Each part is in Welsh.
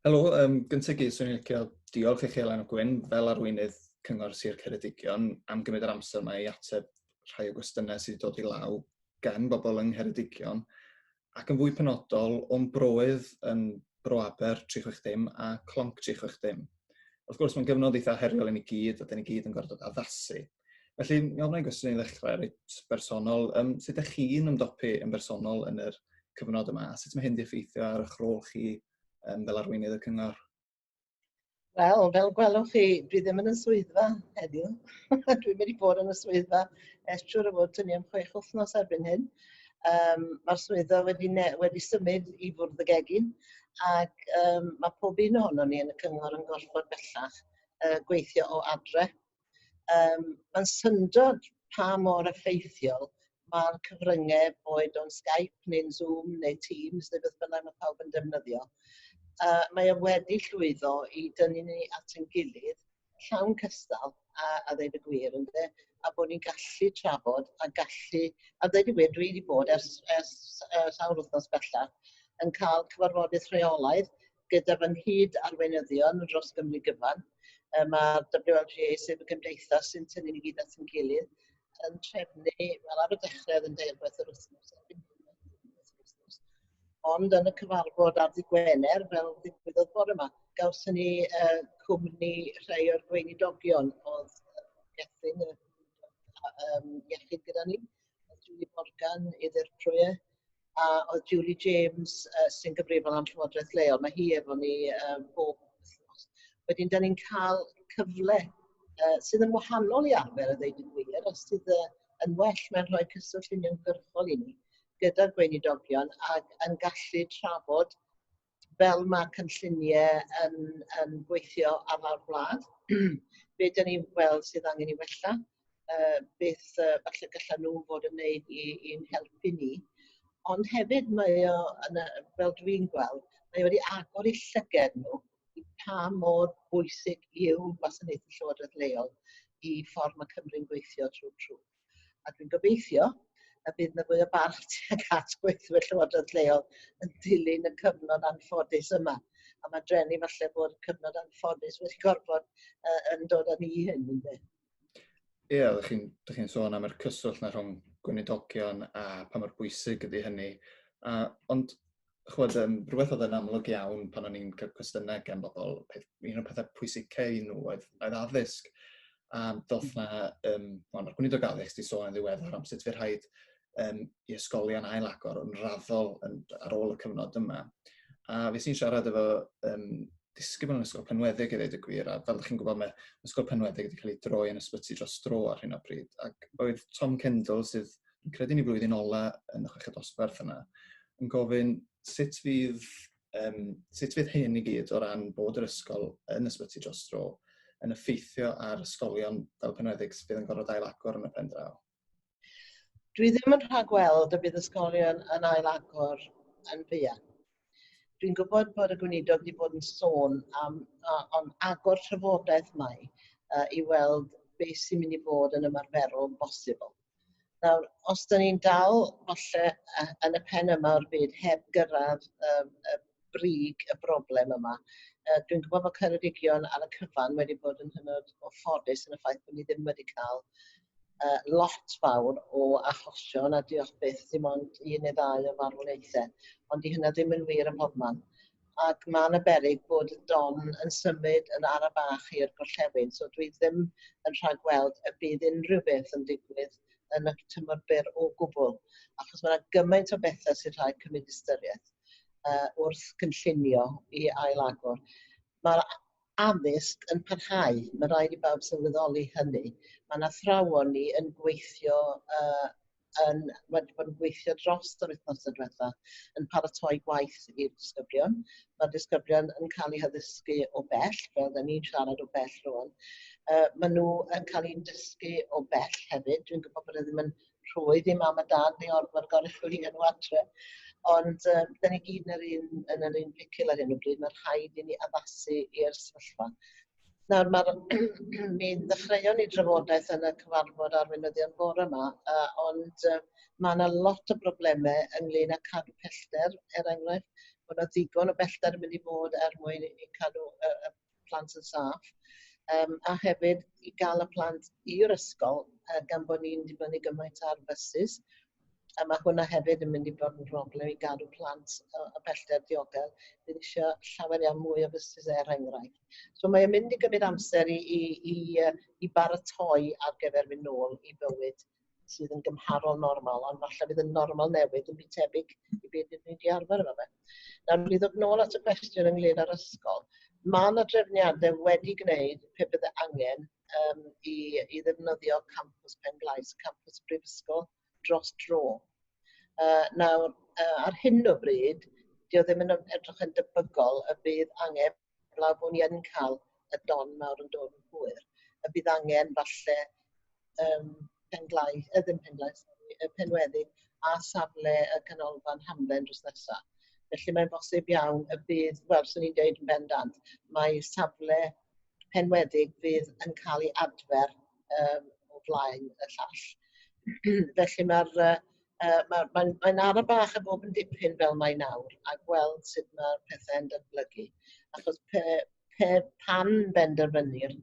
Helo, gyntaf gyd, swn i'n licio diolch i chi, Elin Gwyn, fel arweinydd Cyngor Sir Ceredigion, am gymryd yr amser yma i ateb rhai o gwestiynau sydd wedi dod i law gan bobl yng Ngheredigion, ac yn fwy penodol o'n broedd yn Bro Aber 360 a Clonc 360. Wrth gwrs, mae'n gyfnod eitha heriol i ni gyd, a dyn ni gyd yn gorfod addasu. Felly, mi ofna i gwestiwn i ddechrau reit bersonol. Sut ydych chi'n ymdopi yn bersonol yn yr cyfnod yma? Sut mae hyn wedi effeithio ar eich rôl chi fel arweinydd y cyngor? Wel, fel gwelwch chi, dwi ddim yn y swyddfa heddiw. Dwi'n mynd i bod yn y swyddfa ers siŵr o fod tynnu am 6 wythnos erbyn hyn. Mae'r swyddfa wedi symud i fwrdd y gegin ac mae pob un ohono ni yn y cyngor yn gorfod bellach gweithio o adre. Mae'n syndod pa mor effeithiol mae'r cyfryngau, boed o'n Skype neu'n Zoom neu Teams neu beth bynnag mae pawb yn defnyddio. Mae o wedi llwyddo i dynnu ni at ein gilydd llawn cystal a ddeud y gwir, ynde? A bod ni'n gallu trafod a gallu, a ddeud y gwir, dwi wedi bod ers sawl wythnos bellach yn cael cyfarfodydd rheolaidd gyda fy nghyd arweinyddion dros Gymru gyfan. Mae'r WLGA, sef y gymdeithas sy'n tynnu ni gyd at ein gilydd, yn trefnu, wel, ar y dechrau oedd yn deirgwaith yr wythnos, erbyn hyn mae'n ddwywaith yr wythnos. Ond yn y cyfarfod ar ddydd Gwener, fel ddigwyddodd bore yma, gawson ni cwmni rhai o'r gweinidogion. Oedd Gethin, y iechyd gyda ni, oedd Julie Morgan ei ddirprwy e, a oedd Julie James sy'n gyfrifol am Llywodraeth Leol. Mae hi efo ni bob wythnos. Wedyn, da ni'n cael cyfle sydd yn wahanol i arfer, a ddeud y gwir, a sydd yn well mewn rhoi cyswllt uniongyrchol i ni gyda'r gweinidogion ac yn gallu trafod fel mae cynlluniau yn gweithio ar lawr gwlad, be dyn ni'n gweld sydd angen i wella, beth falle gallan nhw fod yn wneud i'n helpu ni. Ond hefyd mae o, yn, fel dwi'n gweld, mae o wedi agor eu llyged nhw i pa mor bwysig yw gwasanaethu Llywodraeth Leol i ffordd mae Cymru'n gweithio trwy. A dwi'n gobeithio y bydd yna fwy o barch tuag at gweithwyr Llywodraeth Leol yn dilyn y cyfnod anffodus yma. A mae drueni falle bod cyfnod anffodus wedi gorfod yn dod â ni i hyn, ynddo? Ie, yeah, ydych chi'n chi sôn am yr cyswllt na rhwng gweinidogion a pa mor bwysig ydy hynny. Ond, chwbod, rhywbeth oedd yn amlwg iawn pan o'n i'n cael cwestiynau gan bobl, un o'r pethau pwysicau i nhw oedd addysg. A doth na, well, mae'r gweinidog addysg wedi sôn yn ddiweddar am sut fydd rhaid i ysgolion ail-agor yn raddol ar ôl y cyfnod yma. A fi sy'n siarad efo disgybl yn Ysgol Penweddig i ddweud y gwir, a fel ydych chi'n gwybod, mae Ysgol Penweddig wedi cael ei droi yn ysbyty dros dro ar hyn o bryd. Ac oedd Tom Kendall, sydd yn credu ni blwyddyn ola yn y chweched dosbarth yna, yn gofyn sut fydd hyn i gyd o ran bod yr ysgol yn ysbyty dros dro yn effeithio ar ysgolion fel Penweddig sydd yn gorfod ail-agor yn y pen draw. Dwi ddim yn rhagweld y bydd ysgolion yn ail-agor yn fuan. Dwi'n gwybod bod y gweinidog wedi bod yn sôn am agor trafodaeth mai i weld beth sy'n mynd i fod yn ymarferol bosibl. Nawr, os da ni'n dal falle yn y pen yma o'r byd heb gyrraedd y brig y broblem yma, dwi'n gwybod bod Ceredigion ar y cyfan wedi bod yn hynod o ffodus yn y ffaith bod ni ddim wedi cael lot fawr o achosion, a diolch byth dim ond un neu ddau o farwolaethau, ond di hynna ddim yn wir ym mhobman. Ac mae yna beryg bod y don yn symud yn ara bach i'r gorllewin, so dwi ddim yn rhagweld y bydd unrhyw beth yn digwydd yn y tymor byr o gwbl, achos mae yna gymaint o bethau sy'n rhaid cymryd ystyriaeth wrth gynllunio i ail-agor. Mae'r addysg yn parhau, mae rhaid i bawb sylweddoli hynny. Mae'n athrawon ni yn gweithio wedi bod yn gweithio dros yr wythnos diwetha yn paratoi gwaith i'r disgyblion. Mae'r disgyblion yn cael eu haddysgu o bell, fel da ni'n siarad o bell rwan. Maen nhw yn cael eu dysgu o bell hefyd. Dwi'n gwybod bod e ddim yn rhwydd i mam a dad neu orfod goruchwylio nhw adre. Ond da ni gyd yn yr un picil ar hyn o bryd. Mae rhaid i ni addasu i'r sefyllfa. Nawr, mi ddechreuon ni drafodaeth yn y cyfarfod arweinyddion bore yma, ond mae yna lot o broblemau ynglyn â cadw pellter, er enghraifft. Bod yna ddigon o bellter yn mynd i fod er mwyn i cadw y plant yn saff. A hefyd i gael y plant i'r ysgol, gan bod ni'n dibynnu gymaint ar fysus. A mae hwnna hefyd yn mynd i fod yn broblem i gadw plant o bellter diogel. Bydd eisiau llawer iawn mwy o fysus er enghraifft. So mae'n mynd i gymryd amser i baratoi ar gyfer mynd nôl i bywyd sydd yn gymharol normal, ond falle bydd yn normal newydd yn byd tebyg i beth ydyn ni wedi arfer efo fe. Nawr, i ddod nôl at y cwestiwn ynglyn â'r ysgol, mae yna drefniadau wedi gwneud pe bydde angen i ddefnyddio campws Penglais, campws Brifysgol, dros dro. Nawr, ar hyn o bryd, dio ddim yn edrych yn debygol y bydd angen, blaw bod ni yn cael y don mawr yn dod yn hwyr, y bydd angen falle Penglais, ddim Penglais, y Penweddig a safle y canolfan hamdden dros nesaf. Felly mae'n bosib iawn y bydd, wel, swn i'n deud yn bendant, mae safle Penweddig fydd yn cael ei adfer o flaen y llall. Felly mae'n ara bach y bob yn dipyn fel mae nawr a gweld sut mae'r pethau'n datblygu. Achos pan benderfynir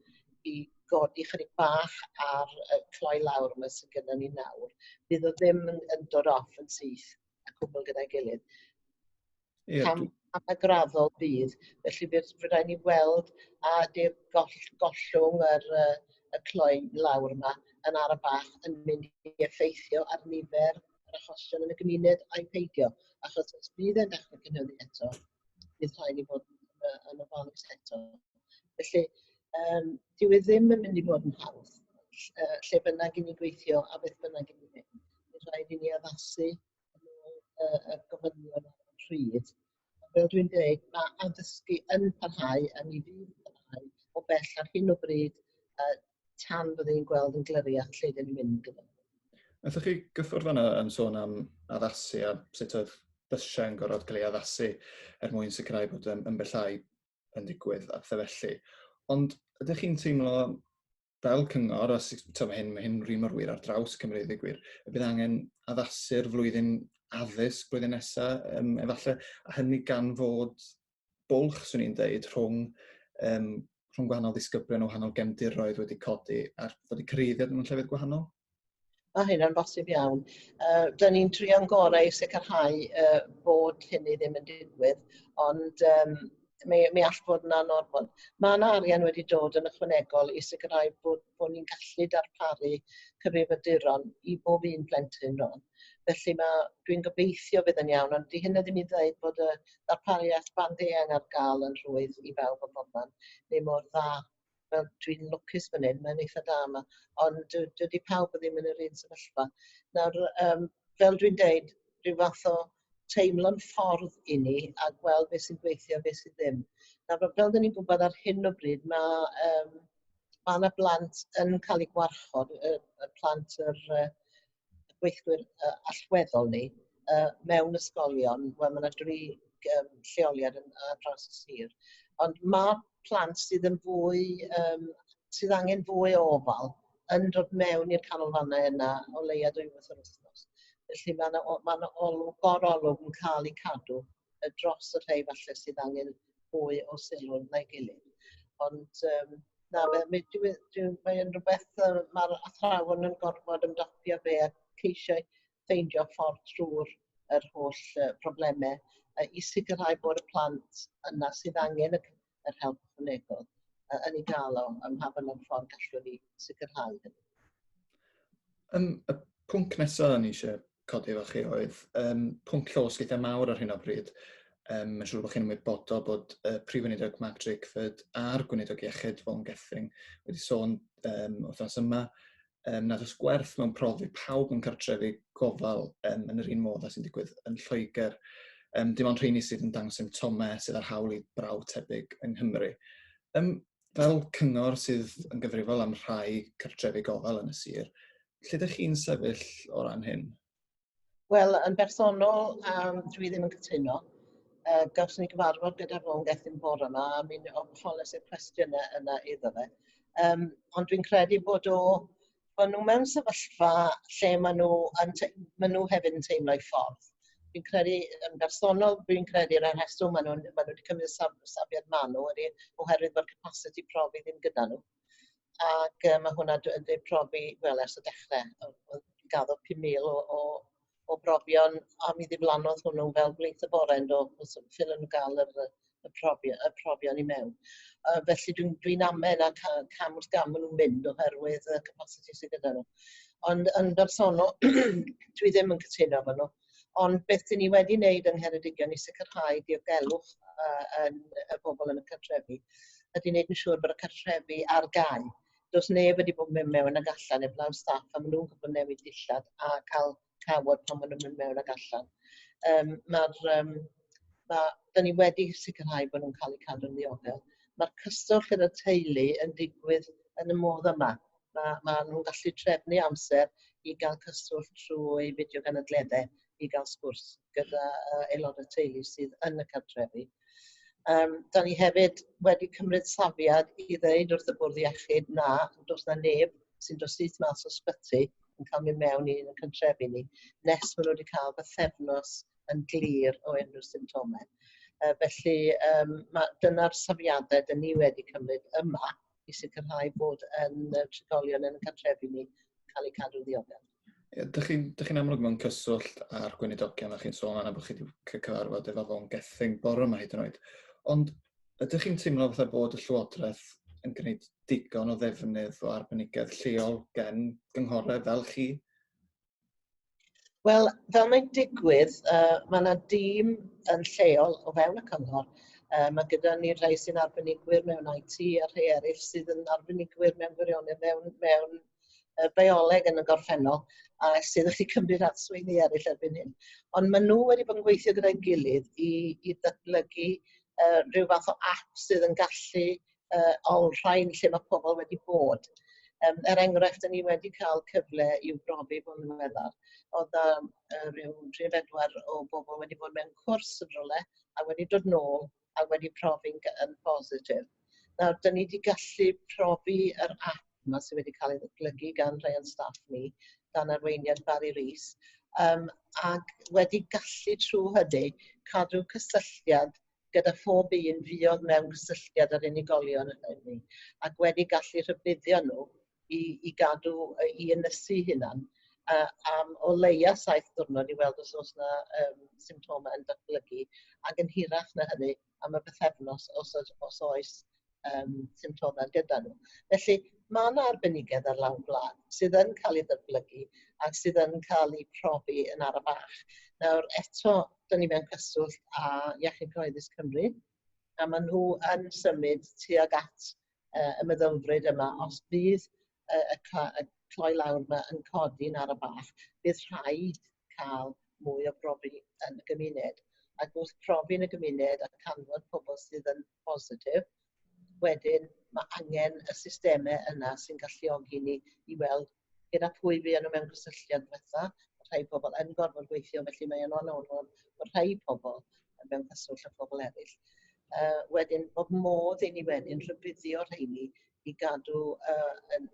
i godi chydig bach ar y cloi lawr yma sydd gyda ni nawr, bydd o ddim yn dod off yn syth a cwbl gyda'i gilydd. Yeah, Cam a graddol bydd, felly bydd rhaid ni weld a di'r gollwng y cloi lawr yma yn ara bach yn mynd i effeithio ar nifer yr achosion yn y gymuned a'i peidio, achos os bydd e'n dechrau cynyddu eto, bydd rhaid ni fod yn ofalus eto. Felly, dyw e ddim yn mynd i fod yn hawdd, lle bynnag i ni gweithio a beth bynnag i ni fynd. Bydd rhaid i ni addasu yn ôl y gofynion ar y pryd. Fel dwi'n dweud, mae addysgu yn parhau a mi fydd yn parhau o bell ar hyn o bryd tan byddwn ni'n gweld yn gliriach lle dyn ni'n mynd gyda. Nathoch chi gyffwrdd fan'na yn sôn am addasu a sut oedd bysiau yn gorfod cael ei addasu er mwyn sicrhau bod ymbellhau yn digwydd a pethau felly. Ond ydych chi'n teimlo fel cyngor, a mae hyn rhi mor wir ar draws Cymru i ddweud gwir, y bydd angen addasu'r flwyddyn addysg blwyddyn nesaf, efallai, a hynny gan fod bwlch, swn i'n deud, rhwng gwahanol ddisgyblion o wahanol gefndiroedd wedi codi a fod eu cyfeiriad mewn llefydd gwahanol? Mae hynna'n bosib iawn. Dyn ni'n trio'n gorau i sicrhau bod hynny ddim yn digwydd, ond mi all fod yn anorfod. Mae yna arian wedi dod yn ychwanegol i sicrhau bod ni'n gallu darparu cyfrifiaduron i bob un plentyn rwan. Felly dwi'n gobeithio fydd yn iawn, ond di hynny ddim i ddweud bod y ddarpariaeth band eang ar gael yn rhwydd i bawb o bobman, neu mor dda. Wel, dwi'n lwcus fan hyn, mae'n eitha da yma, ond dydy pawb ddim yn yr un sefyllfa. Nawr, fel dwi'n deud, rhyw fath o teimlo'n ffordd i ni a gweld beth sy'n gweithio a beth sydd ddim. Nawr, fel dyn ni'n gwybod ar hyn o bryd, mae yna blant yn cael eu gwarchod, y plant yr gweithwyr allweddol ni, mewn ysgolion. Wel, mae yna dri lleoliad ar draws y sir. Ond mae plant sydd yn fwy, sydd angen fwy o ofal yn dod mewn i'r canolfannau yna o leia dwywaith yr wythnos. Felly mae yna gorolwg yn cael ei cadw dros y rhai falle sydd angen fwy o sylw na'i gilydd. Ond na, mae'n rhywbeth mae'r athrawon yn gorfod ymdopi â fe a ceisio ffeindio ffordd trwy'r yr holl problemau i sicrhau bod y plant yna sydd angen yr help ychwanegol yn ei gael o ym mha bynnag ffordd gallwn ni sicrhau hynny. Y pwnc nesaf o'n i eisiau codi efo chi oedd pwnc llosg eitha mawr ar hyn o bryd. Mae'n siŵr bod chi'n ymwybodol bod Prif Weinidog Mark Drakeford a'r Gweinidog Iechyd Vaughan Gething wedi sôn wythnos yma nad oes gwerth mewn profi pawb yn cartrefi gofal yn yr un modd â sy'n digwydd yn Lloegr. Dim ond rheini sydd yn dangos symptomau sydd ar hawl i brawf tebyg yng Nghymru. Fel cyngor sydd yn gyfrifol am rhai cartrefi gofal yn y sir, lle ydych chi'n sefyll o ran hyn? Wel, yn bersonol, dwi ddim yn cytuno. Gawson ni gyfarfod gyda Vaughan Gething bore yma, a mi'n holes i'r cwestiynau yna iddo fe. Ond dwi'n credu bod nhw mewn sefyllfa lle maen nhw hefyd yn teimlo'i ffordd. Fi'n credu, yn bersonol, dwi'n credu'r rheswm maen nhw'n maen nhw wedi cymryd saf, safiad maen nhw ydy oherwydd bod capacity profi ddim gyda nhw. Ac mae hwnna yn dweud profi, wel, ers y dechrau, oedd gaddo 5,000 o brofion a mi ddiflannodd hwnnw fel blith y bore yn do, os ffylen nhw gael y profion i mewn. Felly dwi'n dwi amau na cam wrth gam maen nhw'n mynd oherwydd y capacity sydd gyda nhw. Ond yn bersonol, dwi ddim yn cytuno efo nhw. Ond beth dyn ni wedi wneud yng Ngheredigion i sicrhau diogelwch yn y bobl yn y cartrefi ydy wneud yn siŵr bod y cartrefi ar gau. Does neb wedi bod yn mynd mewn ag allan heblaw staff, a maen nhw'n gwybod newid dillad a cael cawod pan maen nhw'n mynd mewn ag allan. Um, Mae'r um, ma, da ni wedi sicrhau bod nhw'n cael eu cadw'n ddiogel. Mae'r cyswllt gyda teulu yn digwydd yn y modd yma. Mae ma nhw'n gallu trefnu amser i gael cyswllt trwy fideo ganadleddau i gael sgwrs gyda aelodau teulu sydd yn y cartrefi. Da ni hefyd wedi cymryd safiad i ddeud wrth y bwrdd iechyd na, does na neb sy'n dod syth mas o sbyty yn cael mynd mewn i un o'n cartrefi ni, nes maen nhw wedi cael bythefnos yn glir o unrhyw symptomau. Felly dyna'r safiadau dyn ni wedi cymryd yma i sicrhau bod yn trigolion yn y cartrefi ni cael eu cadw ddiogel. Ie, dych chi'n chi amlwg mewn cyswllt â'r gweinidogion a chi'n sôn yna bod chi wedi cyfarfod efo Vaughan Gething bore yma hyd yn oed. Ond ydych chi'n teimlo fatha bod y Llywodraeth yn gwneud digon o ddefnydd o arbenigedd lleol gen gynghorau fel chi? Wel, fel mae'n digwydd, mae yna dîm yn lleol o fewn y cyngor. Mae gyda ni rhai sy'n arbenigwyr mewn IT a rhai eraill sydd yn arbenigwyr mewn gwirionedd mewn bioleg yn y gorffennol a sydd wedi cymryd at swyddi eraill erbyn hyn. Ond maen nhw wedi bod yn gweithio gyda'i gilydd i ddatblygu rhyw fath o app sydd yn gallu olrhain lle mae pobl wedi bod. Er enghraifft, ni wedi cael cyfle i'w brofi bod yn ddiweddar. Oedd rhyw 3-4 o bobl wedi bod mewn cwrs yn rhywle a wedi dod nôl a wedi profi'n yn positif. Nawr, dyn ni wedi gallu profi yr app yma sydd wedi cael ei ddatblygu gan rhai o'n staff ni, dan arweiniad Barry Rees, ac wedi gallu trwy hynny cadw cysylltiad gyda phob un fuodd mewn cysylltiad â'r unigolion hynny, ac wedi gallu rhybuddio nhw i gadw, i ynysu hunan am o leia 7 diwrnod i weld os oes yna symptomau yn datblygu, ac yn hirach na hynny am y bythefnos os oes symptomau gyda nhw. Felly mae yna arbenigedd ar lawr gwlad sydd yn cael ei ddatblygu ac sydd yn cael ei profi yn ara bach. Nawr eto, dyn ni mewn cyswllt â Iechyd Cyhoeddus Cymru, a maen nhw yn symud tuag at y meddylfryd yma. Os bydd y cloi lawr yma yn codi'n ara bach, bydd rhaid cael mwy o brofi yn y gymuned. Ac wrth profi yn y gymuned a canfod pobl sydd yn positif, wedyn mae angen y systemau yna sy'n galluogi ni i weld gyda pwy fuon nhw mewn cysylltiad diwetha. Mae rhai pobl yn gorfod gweithio, felly mae yn anorfod bod rhai pobl mewn cyswllt â phobl eraill. Wedyn, bod modd i ni wedyn rhybuddio rheini i gadw,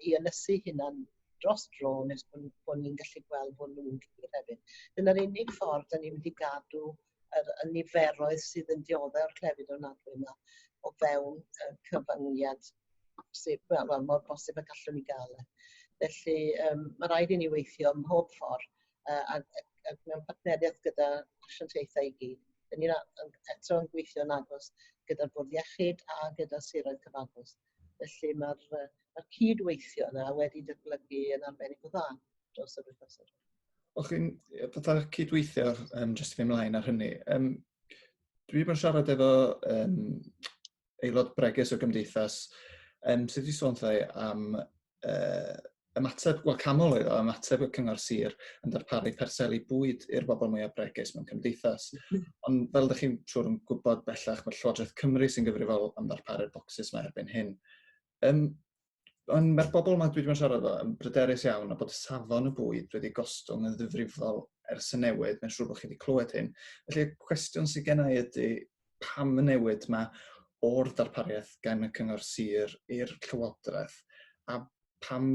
i ynysu hunan dros dro nes bod ni'n gallu gweld bod nhw'n clir hefyd. Dyna'r unig ffordd da ni'n mynd i gadw y niferoedd sydd yn dioddef o'r clefyd ofnadwy yma o fewn y cyfyngiad sydd, wel, mor bosib y gallwn ni gael e. Felly, mae rhaid i ni weithio ym mhob ffordd a mewn partneriaeth gyda asiantaethau i gyd. Dyn ni'n eto yn gweithio yn agos gyda'r Bwrdd Iechyd a gyda siroedd cyfagos. Felly mae'r ma cydweithio yna wedi datblygu yn arbennig o dda dros yr wythnosau. O'ch chi'n fatha cydweithio, jyst i fynd ymlaen ar hynny, dwi wedi bod yn siarad efo aelod bregus o gymdeithas sydd wedi sôn wrtha i am ymateb, wel camol oedd o, ymateb y Cyngor Sir yn darparu parseli bwyd i'r bobl mwyaf bregus mewn cymdeithas. Ond fel ydych chi'n siŵr yn gwybod bellach, mae Llywodraeth Cymru sy'n gyfrifol am ddarparu'r bocsys yma erbyn hyn. Ond mae'r bobl yma dwi wedi bod yn siarad efo yn bryderus iawn a bod y safon y bwyd wedi gostwng yn ddifrifol ers y newid. Mae'n siŵr bod chi wedi clywed hyn. Felly y cwestiwn sydd gen i ydy pam y newid yma o'r darpariaeth gan y Cyngor Sir i'r Llywodraeth a pam,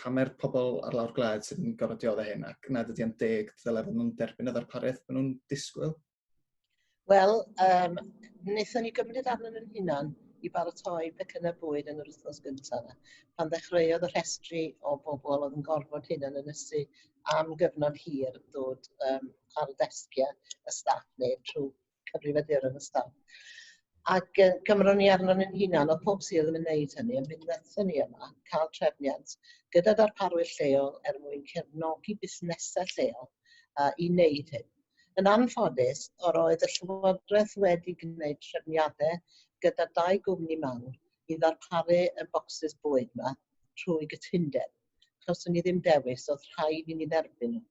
pam mae'r pobl ar lawr gwlad sydd yn gorfod dioddef hyn ac nad ydy o'n deg dyle fod nhw'n derbyn y ddarpariaeth maen nhw'n disgwyl? Wel, wnaethon ni gymryd arnyn nhw'n hunan i baratoi pecynnau bwyd yn yr wythnos gyntaf yna, pan ddechreuodd y rhestri o bobl oedd yn gorfod hunan ynysu am gyfnod hir ddod ar ddesgiau y staff neu trwy cyfrifiaduron y staff. Ac gymron ni arnon ni'n hunan, oedd pob sir ddim yn wneud hynny, ond mi wnaethon ni yma cael trefniant gyda darparwyr lleol er mwyn cefnogi busnesau lleol i wneud hyn. Yn anffodus, yr oedd y Llywodraeth wedi gwneud trefniadau gyda dau gwmni mawr i ddarparu y bocsys bwyd yma trwy gytundeb. Achos o'n ni ddim dewis, oedd rhaid i ni dderbyn nhw.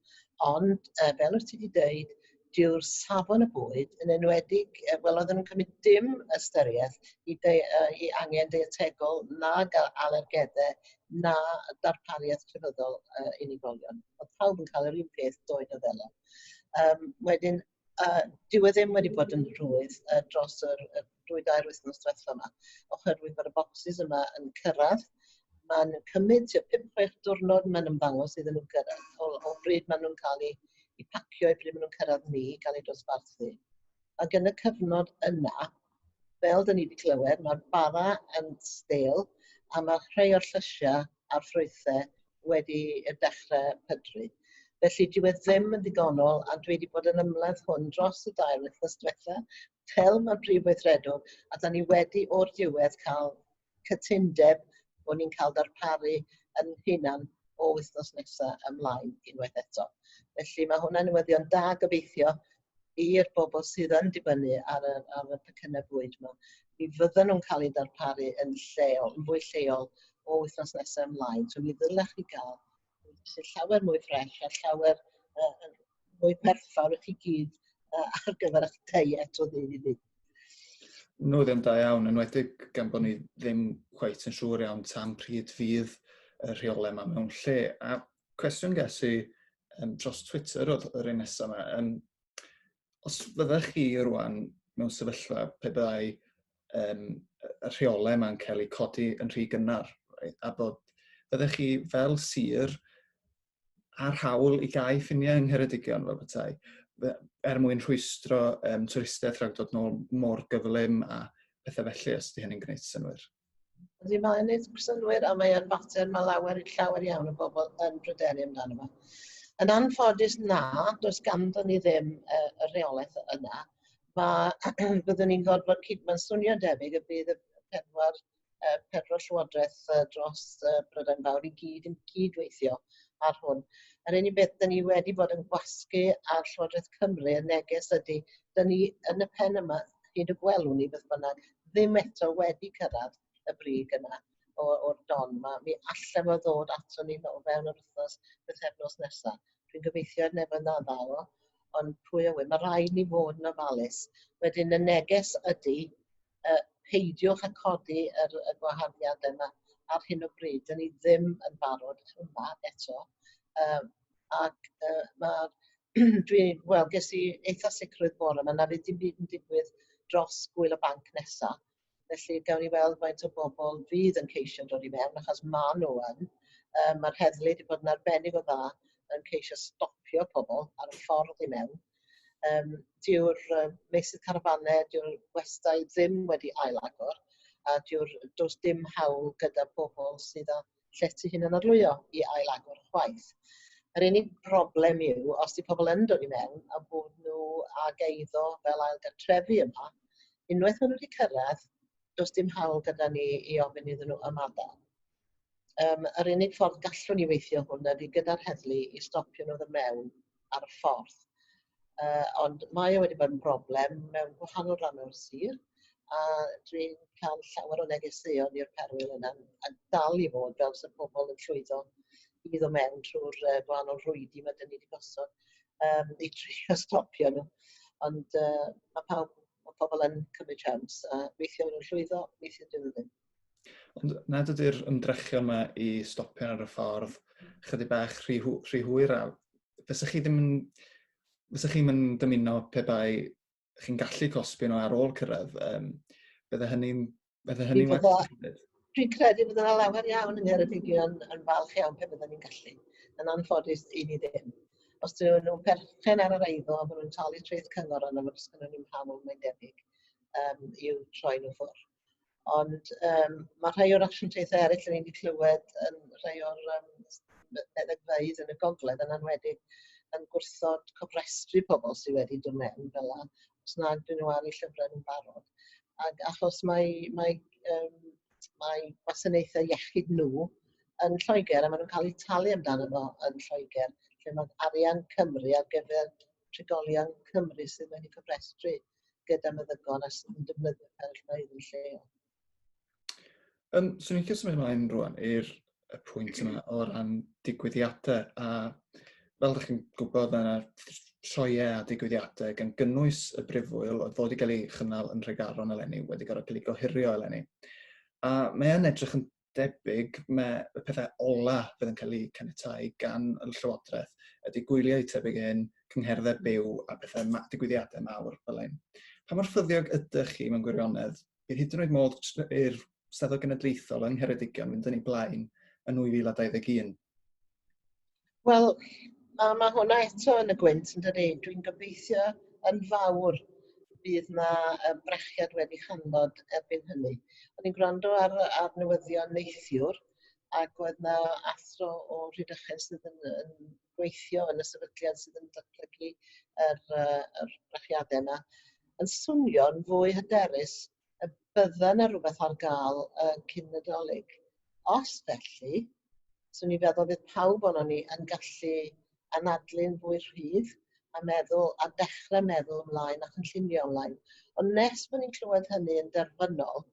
Ond, fel wyt ti wedi dweud, dyw'r safon y bwyd yn enwedig, wel, oedden nhw'n cymryd dim ystyriaeth i angen dietegol nag alergeddau na darpariaeth crefyddol unigolion. Oedd pawb yn cael yr un peth doed o ddelo. Wedyn, dyw e ddim wedi bod yn rhwydd dros yr 2-3 wythnos diwethaf yma, oherwydd bod y bocsys yma yn cyrraedd. Mae'n cymryd tua 5-6 diwrnod mae'n ymddangos iddyn nhw gyrraedd, o bryd maen nhw'n cael eu pacio i bryd maen nhw'n cyrraedd ni i gael eu dosbarthu. Ac yn y cyfnod yna, fel dyn ni wedi clywed, mae'r bara yn stêl a mae rhai o'r llysiau a'r ffrwythau wedi dechrau pydru. Felly dyw e ddim yn ddigonol a dwi wedi bod yn ymladd hwn dros y 2 wythnos diwetha, fel mae'r prif weithredwr, a da ni wedi o'r diwedd cael cytundeb bod ni'n cael darparu yn hunan o wythnos nesaf ymlaen unwaith eto. Felly mae hwnna'n newyddion da gobeithio i'r bobl sydd yn dibynnu ar y pecynnau bwyd yma. Mi fydden nhw'n cael eu darparu yn lleol, yn fwy lleol o wythnos nesaf ymlaen. So mi ddylech chi gael sydd llawer mwy ffres a llawer mwy perffaith i chi gyd ar gyfer eich diet o ddydd i ddydd. Newyddion da iawn, enwedig gan bod ni ddim cweit yn siŵr iawn tan pryd fydd y rheolau yma mewn lle. A cwestiwn ges i dros Twitter oedd yr un nesaf yma. Os fyddech chi rwan mewn sefyllfa pe byddai y rheolau yma'n cael eu codi yn rhy gynnar, right? A bod fyddech chi fel sir a'r hawl i gau ffiniau yng Ngheredigion fel petai, er mwyn rhwystro twristiaeth rhag dod nôl mor gyflym a pethau felly, os ydy hynny'n gwneud synnwyr? Ydy, mae'n gwneud synnwyr a mae'n fater mae llawer iawn o bobl yn pryderu amdano fo. Yn anffodus na, does ganddo ni ddim y rheolaeth yna. Byddwn ni'n gorfod cyd, mae'n swnio debyg y bydd y pedwar llywodraeth dros Brydain Fawr i gyd yn cydweithio ar hwn. Yr unig beth dyn ni wedi bod yn gwasgu ar Llywodraeth Cymru y neges ydy, dyn ni yn y pen yma, hyd y gwelwn ni beth bynnag, ddim eto wedi cyrraedd y brig yna o'r don yma. Mi allan fo ddod ato ni o fewn yr wythnos, bythefnos nesaf. Dwi'n gobeithio neb yn dda o, ond pwy a wy, mae rhaid ni fod yn ofalus. Wedyn y neges ydy, peidiwch â codi y gwaharddiadau yma ar hyn o bryd. Dyn ni ddim yn barod yma eto. Ac wel, ges i eitha sicrwydd bore yma na fydd dim byd yn digwydd dros gwyl y banc nesaf. Felly gawn ni weld faint o bobl fydd yn ceisio dod i mewn, achos maen nhw yn. Mae'r heddlu wedi bod yn arbennig o dda yn ceisio stopio pobl ar y ffordd i mewn. Dyw'r meysydd carafanau, dyw'r gwestai ddim wedi ailagor, a does dim hawl gyda pobl sydd â llety hunanarlwyo i ailagor chwaith. Yr unig broblem yw, os di pobl yn dod i mewn a bod nhw ag eiddo fel ailgartrefi yma, unwaith maen nhw wedi cyrraedd, does dim hawl gyda ni i ofyn iddyn nhw ymadael. Yr unig ffordd gallwn ni weithio hwn ydy gyda'r heddlu i stopio nhw ddod mewn ar y ffordd. Ond mae o wedi bod yn broblem mewn gwahanol rannau o'r sir, a dwi'n cael llawer o negeseuon i'r perwyl yna, a dal i fod fel sydd pobl yn llwyddo i ddod mewn trwy'r gwahanol rhwydi mae dyn ni wedi gosod i trio stopio nhw. Ond mae pobl yn cymryd chance, a weithiau nhw'n llwyddo, weithiau dyn nhw ddim. Ond nad ydy'r ymdrechion yma i stopio ar y ffordd chydig bach rhy hwyr, a fysa chi ddim yn, fysa chi'm yn dymuno pe bai chi'n gallu cosbi nhw ar ôl cyrraedd, bydde hynny'n well? Dwi'n credu bod yna lawer iawn yng Ngheredigion yn falch iawn pe bydden ni'n gallu. Yn anffodus, i ni ddim. Os dyn nhw'n perchen ar yr eiddo a maen nhw'n talu treth cyngor arno fo, does gynnon ni'm hawl, mae'n debyg, i'w troi nhw ffwrdd. Ond mae rhai o'r asiantaethau eraill yn ni wedi clywed yn rhai o'r meddygfeydd yn y gogledd yn enwedig yn gwrthod cofrestru pobl sydd wedi dod mewn fel 'na, os nad ydyn nhw ar eu llyfrau nhw'n barod. Ac achos mae gwasanaethau iechyd nhw yn Lloegr a maen nhw'n cael eu talu amdano fo yn Lloegr, lle mae arian Cymru ar gyfer trigolion Cymru sydd wedi cofrestru gyda meddygon a sydd yn defnyddio fferyllfeydd yn lleol. Swn i'n licio symud ymlaen rwan i'r y pwynt yma o ran digwyddiadau, a fel ydych chi'n gwybod, mae yna sioeau a digwyddiadau gan gynnwys y brifwyl oedd fod i gael ei chynnal yn Nhregaron eleni wedi gorfod cael ei gohirio eleni. A mae yn edrych yn debyg mae y pethau ola fydd yn cael eu caniatáu gan y Llywodraeth ydy gwyliau tebyg hyn, cyngherddau byw a pethau digwyddiadau mawr fel hyn. Pa mor ffyddiog ydych chi mewn gwirionedd bydd hyd yn oed modd i'r Steddfod Genedlaethol yng Ngheredigion fynd yn ei blaen yn 2021? Wel, mae hwnna eto yn y gwynt, yn dydi? Dwi'n gobeithio yn fawr bydd na brechiad wedi chanfod erbyn hynny. O'n i'n gwrando ar newyddion neithiwr, ac oedd na athro o Rhydychen sydd yn gweithio yn y sefydliad sydd yn datblygu yr brechiadau yma, yn swnio'n fwy hyderus y bydda yna rhywbeth ar gael cyn Nadolig. Os felly, swn i'n feddwl bydd pawb ohonon ni yn gallu anadlu'n fwy rhydd a meddwl a dechrau meddwl ymlaen a chynllunio ymlaen. Ond nes bod ni'n clywed hynny yn derfynol,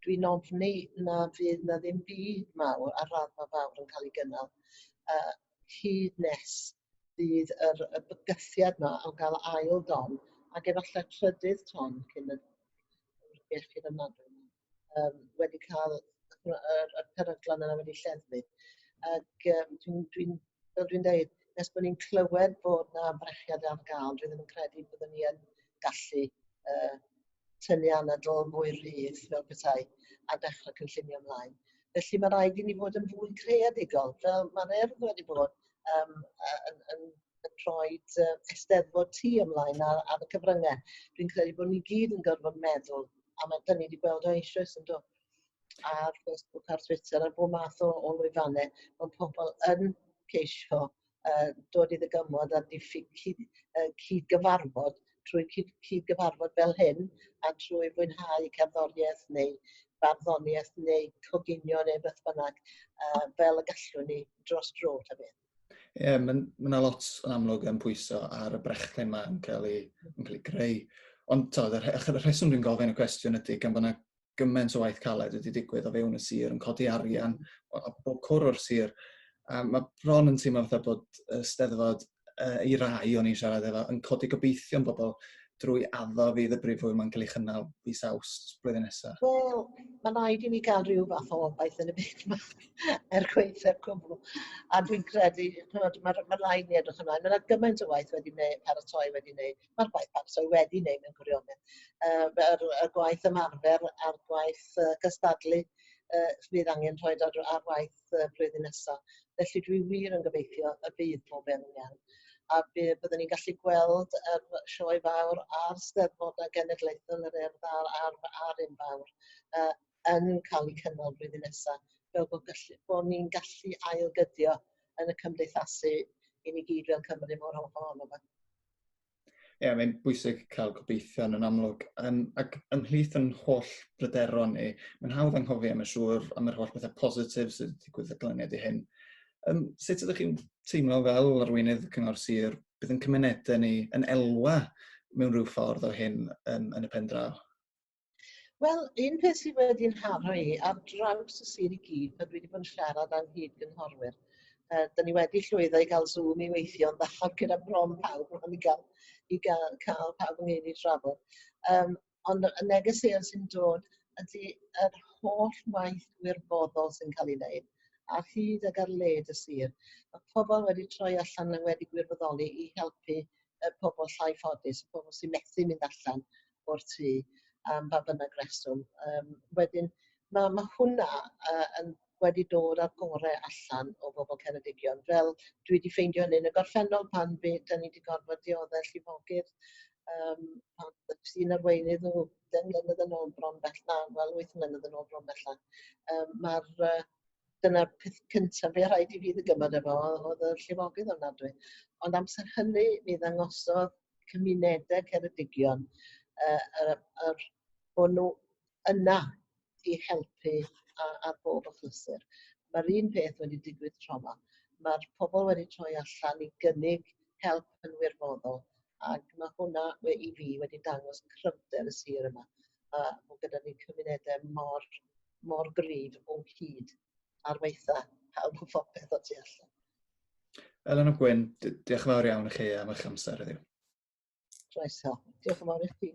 dwi'n ofni na fydd na ddim byd mawr ar raddfa fawr yn cael ei gynnal hyd nes fydd y bygythiad yma o gael ail don ac efallai trydydd ton cyn y iechyd ofnadwy yma, wedi cael y peryglon yna wedi lleddfu. Ac fel dwi'n dweud, nes bod ni'n clywed bod na brechiad ar gael, dwi ddim yn credu byddwn ni yn gallu tynnu anadl mwy rhydd fel petai a dechrau cynllunio ymlaen. Felly mae rhaid i ni fod yn fwy creadigol, fel mae'r Urdd wedi bod yn rhoi Eisteddfod Tŷ ymlaen ar y cyfryngau. Dwi'n credu bod ni gyd yn gorfod meddwl, a mae dyn ni wedi gweld o eisoes yn do, ar Facebook, ar Twitter, ar bob math o lwyfannau, mae pobl yn ceisio dod i ddygymod a diffyg cyd-gyfarfod trwy cyd-gyfarfod fel hyn a trwy fwynhau cerddoriaeth neu barddoniaeth neu coginio neu beth bynnag, fel y gallwn ni dros dro ta beth. Ie, yeah, mae yna lot yn amlwg yn pwyso ar y brechlyn yma yn cael ei greu. Ond to, y rheswm dwi'n gofyn y cwestiwn ydy gan bod yna gymaint o waith caled wedi digwydd o fewn y sir yn codi arian o bob cwr o'r sir. A mae bron yn teimlo fatha bod y Steddfod i rai o'n i'n siarad efo yn codi gobeithion bobl drwy addo fydd y brifwyl mae'n cael ei chynnal fis Awst blwyddyn nesaf. Wel, mae'n rhaid i ni gael rhyw fath o obaith yn y byd yma er gwaetha'r cwbl. A dwi'n credu, mae rhaid ni edrych ymlaen. Mae yna gymaint o waith wedi wneud, paratoi wedi wneud. Mae'r gwaith paratoi wedi wneud mewn gwirionedd. Y gwaith ymarfer a'r gwaith cystadlu fydd angen rhoi ar waith blwyddyn nesaf. Felly dwi wir yn gobeithio y bydd pob yn iawn. A byddwn ni'n gallu gweld yr sioe fawr a'r Steddfodau Genedlaethol yr Urdd a'r un fawr yn cael eu cynnal blwyddyn nesaf, fel bod ni'n gallu ailgydio yn y cymdeithasu i ni gyd fel Cymru mor hoff ohono fe. Ie, yeah, mae'n bwysig cael gobeithion yn amlwg. Ac ymhlith yn holl bryderon ni, mae'n hawdd anghofio am y siŵr am yr holl bethau positif sydd wedi digwydd y ganlyniad i hyn. Sut ydych chi'n teimlo fel arweinydd Cyngor Sir bydd yn cymunedau ni yn elwa mewn rhyw ffordd o hyn yn y pen draw? Wel, un peth sydd wedi'n nharo i ar draws y sir i gyd, pan dwi wedi bod yn siarad â'n nghyd-gynghorwyr, dyn ni wedi llwyddo i gael Zoom i weithio'n dda gyda bron pawb, bron i gael pawb ynghyd i trafod. Ond y negeseuon sy'n dod ydy yr holl waith gwirfoddol sy'n cael ei wneud ar hyd ac ar led y sir. Mae pobl wedi troi allan a wedi gwirfoddoli i helpu y pobl llai ffodus, y pobl sy'n methu mynd allan o'r tŷ am ba bynnag reswm. Wedyn, Mae, mae hwnna yn wedi dod â'r gorau allan o bobl Ceredigion, fel dwi wedi ffeindio hynny yn y gorffennol pan be, da ni wedi gorfod dioddef llifogydd, pan sy'n arweinydd o 10 mlynedd yn ôl bron bellach, wel 8 mlynedd yn ôl bron bellach. Mae'r dyna'r peth cyntaf fe rhaid i fi ddygymod efo, oedd y llifogydd ofnadwy. Ond amser hynny, mi ddangosodd cymunedau Ceredigion yr, bod nhw yna i helpu ar bob achlysur. Mae'r un peth wedi digwydd tro yma. Mae'r pobl wedi troi allan i gynnig help yn wirfoddol, ac mae hwnna i fi wedi dangos cryfder y sir yma. A bod gyda ni cymunedau mor, mor gryf o hyd ar waetha pawb o phopeth o tu allan. Elen ap Gwynn, diolch yn fawr iawn i chi am eich amser heddiw. Croeso. Diolch yn fawr i chdi.